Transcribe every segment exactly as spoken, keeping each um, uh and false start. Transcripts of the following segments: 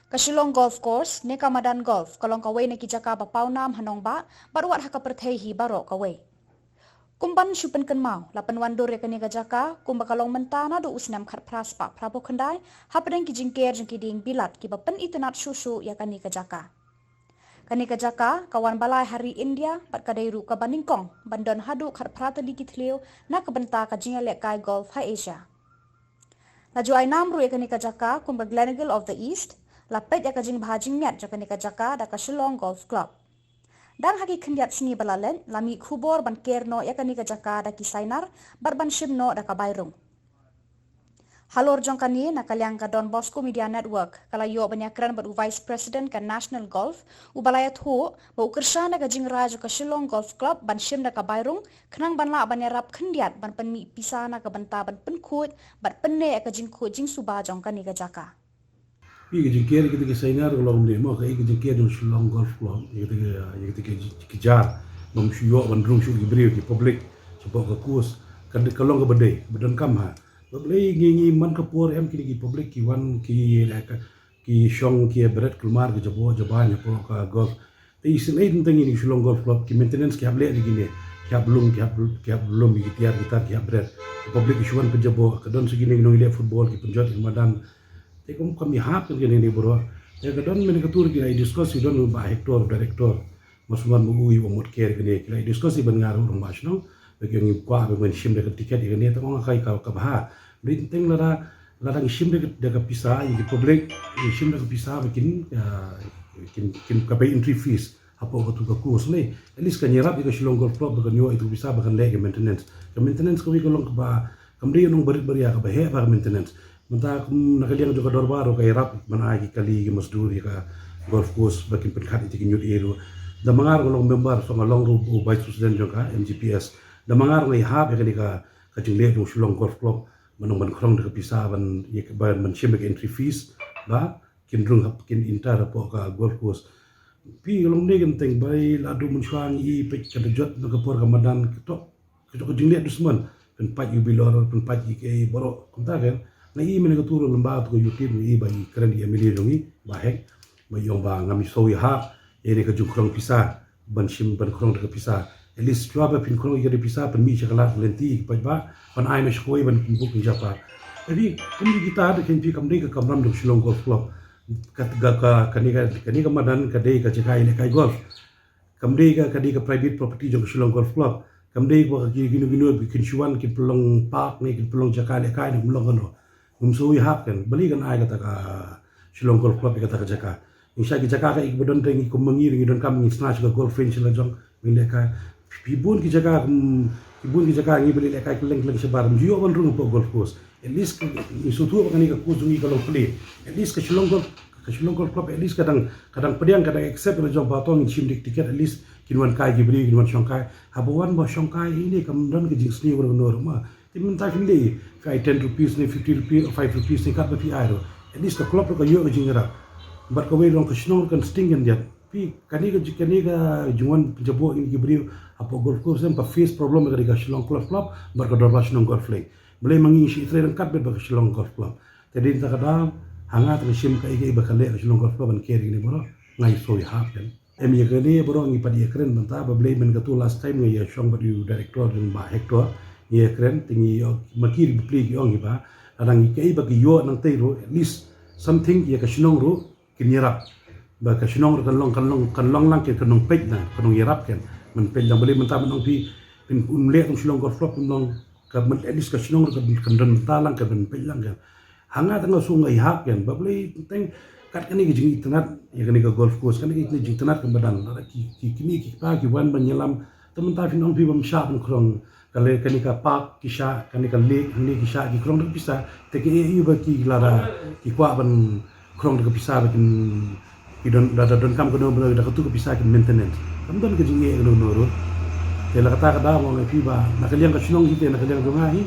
Ka Shillong Golf Course ne ka madan golf ka long kawei na ki jaka ba pawnam ha nongbah bad wat ha ka pyrthei hi baroh kawei. Kum ban shu pynkynmaw, la pynwandur ïa kane ka jaka kumba ka long mynta naduh u snem khatphra spah phraphew khyndai hapdeng ki jingker jong ki dieng bilat kiba pynitynnad shuh shuh ïa kane ka jaka. Kane ka jaka ka wan ba lai ha ri India bad ka dei ruh kaba nyngkong ban don haduh khatphra tylli ki thliew na ka bynta ka jingïalehkai golf ha Asia. La ju ai nam ruh ïa kane ka jaka kum ka Gleneagle of the East. La peit ïa ka jingbha jingmiat jong kane ka jaka da ka Shillong Golf Club. Dang ha ki khyndiat sngi ba la leit, la mih khubor ban ker noh ïa kane ka jaka da ki sainar bad ban shim noh da ka bai rung. Halor jong kane, na ka liang ka Don Bosco Media Network ka la ïoh ban ïakren bad u Vice President ka National Golf, uba la ïathuh ba u kyrshan da ka jingrai jong ka Shillong Golf Club ban shim da ka bai rung khnang ban lah ban ïarap khyndiat ban pynmih pisa na ka bynta ban pynkhuid bad pynneh ïa ka jingkhuid jingsuba jong kane ka jaka. Phi, ka jingker ïa kita ki sainar ka long ne mo, ka, ïa ka jingker jong Shillong Golf Club, ïa kita ki, ïa kita ki, ki jar, bym shu ïoh ban rung shuh ki briew, ki public shapoh ka course. Ka, ka long kaba dei, ba donkam ha. Ba balei ngi, ngi man ka por em kine ki public ki wan ki, ki shong ki bret kulmar ki jabo, jaba hapoh ka golf. Te isynei teng teng ïa kine ki Shillong Golf Club, ki maintenance ki hap leh ïa kine, ki hap lum, ki hap, ki hap lum ïa ki tiar, ki tar, ki hap bret. Ki public ki shu wan pynjabo, ka don sa kine ki nongleh football, ki pynjot ïa ki madan. Te kum kam ïahap kane kane baroh. Te ka don mynne ka tur ki la discuss, ki don u Bah Hector, director. Mas man u ïa u mut ker kane, ki la discuss ïa ban ngar u rangbah shnong. Ba ki ong ïa kwah ba ban shim da ka ticket ïa kane, te ong kai ka, ka bha. Ba teng lada, lada ngi shim da ka, da ka pisa ïa ki public, ngi shim da ka pisa ba kin, ah, kin, kin ka pay entry fees hapoh katu ka course ne. At least kan ïarap ïa ka Shillong Golf Club ba kan ïoh ïa tu pisa ba kan leh ka maintenance. Ka maintenance kawei ka long kaba, kam dei nong barit baria, kaba heh bha ka maintenance. Mynta kum na ka liang jong ka dorbar ruh ka ïarap ban ai ki kali ki masdur ïa ka golf course ba kin pynkhat ïa ki ñiut ei ruh. Da ma nga ruh nga long member, sa nga long ruh u vice president jong ka M G P S. Da ma nga ruh nga ïahap ïa kane ka, ka jingleh jong Shillong Golf Club, ban ong ban khrong da ka pisa ban, ïa ka, ban, ban shim da ka entry fees ba kin rung hap, kin enter hapoh ka golf course. Phi, ka long ne ka teng ba la duh mynshuwa ngi i peit ka da jot na ka por ka madan ka tok. Ka jong ka jingleh dusmon, pynpait ïa u bilor, pynpait ïa kiei baroh, kumta kan. Nga i mynne ka tur lymba tu ka YouTube, nga i ba i kren ïa M L A jong ngi, Bah Hek, ba i ong ba ngam i sngewthuh ïa kane ka jingkhrong pisa, ban shim ban khrong da ka pisa. At least shuwa ba phin khrong ïa ka da pisa, pynmih sha ka lad lynti, paidbah, ban ai noh sha kawei ban pynbuk pynjapa. Tapi kum kita da, kan phi, kam dei ka kamram jong Shillong Golf Club. Ka, ka, ka, kane ka, kane ka madan ka dei ka jaka ïalehkai golf. Kam dei ka, ka dei ka private property jong ka Shillong Golf Club. Kam dei ba ka ki, kino kino kin shu wan kin pynlong park ne, kin pynlong jaka lehkai ne, kin pynlong kano. Ngam sngewthuh ïahap kan, balei kan ai kata ka Shillong Golf Club ïa kata ka jaka. Ngi shah ki jaka ka, ïa kiba don teng, kum ma ngi, ngi donkam ngi sna sha ka golf range la jong, ngi lehkai. Phi, bun ki jaka, kum, phi, bun ki jaka ngi ba lehkai kylleng kylleng shabar, ym ju ïoh ban rung hapoh golf course. At least ka, ngi sngewthuh ba kane ka course jong ngi ka long plie. At least ka Shillong Golf, ka Shillong Golf Club, at least ka dang, ka dang pdiang, ka dang accept la jong ba to ngin shim da ka ticket, at least kin wan kai ki briew, kin wan shong kai. Haba wan ba shong kai ine, kam don ka jingsniew ruh kano ruh ma. Te mynta phin leh, phi ai ten rupees ne, fifty rupees, five rupees ne, katba phi ai ruh. At least ka club ruh ka ïoh ka jingïarap. Bad kawei ruh ka shnong ruh kan sting khyndiat. Phi, kane ka ji-, kane ka jingwan pynjaboh ïa kine ki briew hapoh golf course, em, ka face problem ka dei ka Shillong Golf Club bad ka dorbar shnong Golf Link. Balei ma ngi shu trei ryngkat bad ka Shillong Golf Club. Te dei mynta ka daw, ha nga te ka shim kaei kaei ba ka leh ka Shillong Golf Club ban ker ïa kine baroh, nga i sngewthuh ïahap kan. Em, ïa kane baroh ngi pat ïakren mynta, ba balei mynne katu last time nga ïashong bad u director jong Bah Hector, ngi ïakren, te ngi ïoh, ma ki ri bapli ki ong hi ba, lada ngi kaei ba ki ïoh nangtei ruh, at least something ïa ka shnong ruh kin ïarap. Ba ka shnong ruh kan long, kan long, kan long lang kan, kan nang peit lang, kan nang ïarap kan. Ban peit lang, balei mynta ban ong phi, phin, um leh tang Shillong Golf Club, um long, ka, at least ka shnong ruh kan, kan don mynta lang kan, ban peit lang kan. Ha nga te nga sngew nga ïahap kan, ba balei teng kat kane ka jingitynnad ïa kane ka golf course, kane ka jingitynnad ka madan, lada ki, ki kmie ki kpa ki wan ban ïalam, te mynta phin ong phi bym shah ban khrong, ka leh kane ka park ki shah, kane ka lake hangne ki shah, ki khrong da ka pisa, te kaei ba ki, lada ki kwah ban khrong da ka pisa ba kin, ki don, da, da donkam kano ba da katu ka pisa kin maintenance. Kam don ka jingeh kano kano ruh. Te la kata ka daw nga ong ïa phi ba na ka liang ka shnong hi te, na ka liang jong nga hi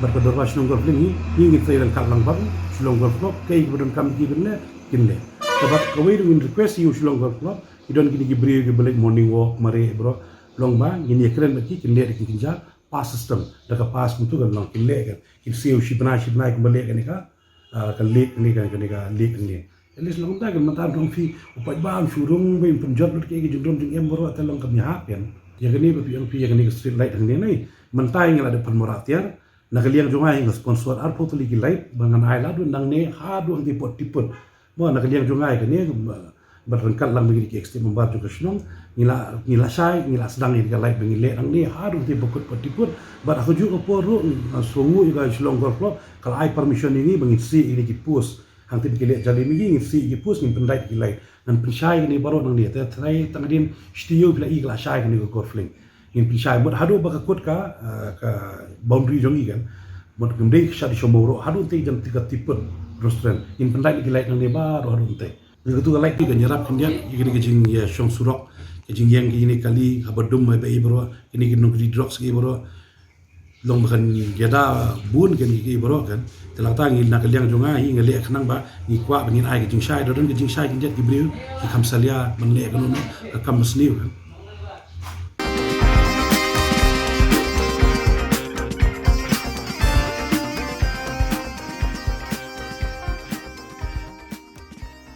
bad ka dorbar shnong Golf Link hi, ngi, ngi trei ryngkat lang bad Shillong Golf Club, kaei kaba donkam ki ban leh, kin leh. Te bad kawei ruh ngin request ïa u Shillong Golf Club, ki don kine ki briew kiba leit morning walk, mareh baroh, long ba ngin ïakren bad ki, kin leh da ki kynja pass system, da ka pass kumtu kan long, kin leh kan, kin siew shi bnai shi bnai kumba leh kane ka, ah, ka lake ne, ka, kane ka lake ne. At least long ta kan mynta dong phi u paidbah un shu rung ba in pynjot lut ki jingdon jingem baroh te long kam ïahap kan. Ïa kane ba phi ong phi ïa kane ka street light hangne nai. Mynta ngi la dep pynmorah tiar. Na ka liang jong nga hi nga sponsor arphew tylli ki light ba ngan ai la dun nangne haduh hangtei pot tiput. Mo na ka liang jong nga hi kane ba ryngkat lang bad ki executive member jong ka shnong ngi la ngi la shai ngi la sdang ïa ka light ba ngi leh nangne haduh hangtei ba kut pot tiput. Bad ha kajuh ka por ruh nga sngew ïa ka Shillong Golf Club ka la ai permission ïa ngi ba ngin sie ïa ki post. Hangtei ba ki leh jali ma ngi ngin sie ïa ki post ngin pynlait ïa ki light. Ngan pynshai kane baroh nangne te trai tang hadien shi taïew phi la i ka la shai kane ka golf link. Ngin pynshai mut haduh ba ka kut ka, eh, ka boundary jong ngi kan. Mut ngim dei sha dei sha Mawroh haduh te jan te ka tiput restaurant. Ngin pynlait ïa ki light nangne baroh haduh te. Ngi katu ka light te kan ïarap khyndiat ïa kane ka jingïashong surok, ka jingïeng ka ine kali haba dum haba i baroh, kine ki nongkri drugs ki baroh. Long ba kan ïada bun kan ki baroh kan. Te lada ngi na ka liang jong nga hi nga leh khnang ba ngi kwah ba ngin ai ka jingshai, da don ka jingshai khyndiat ki briew ki kham salia ban leh kano kano ka kam ba sniew kan.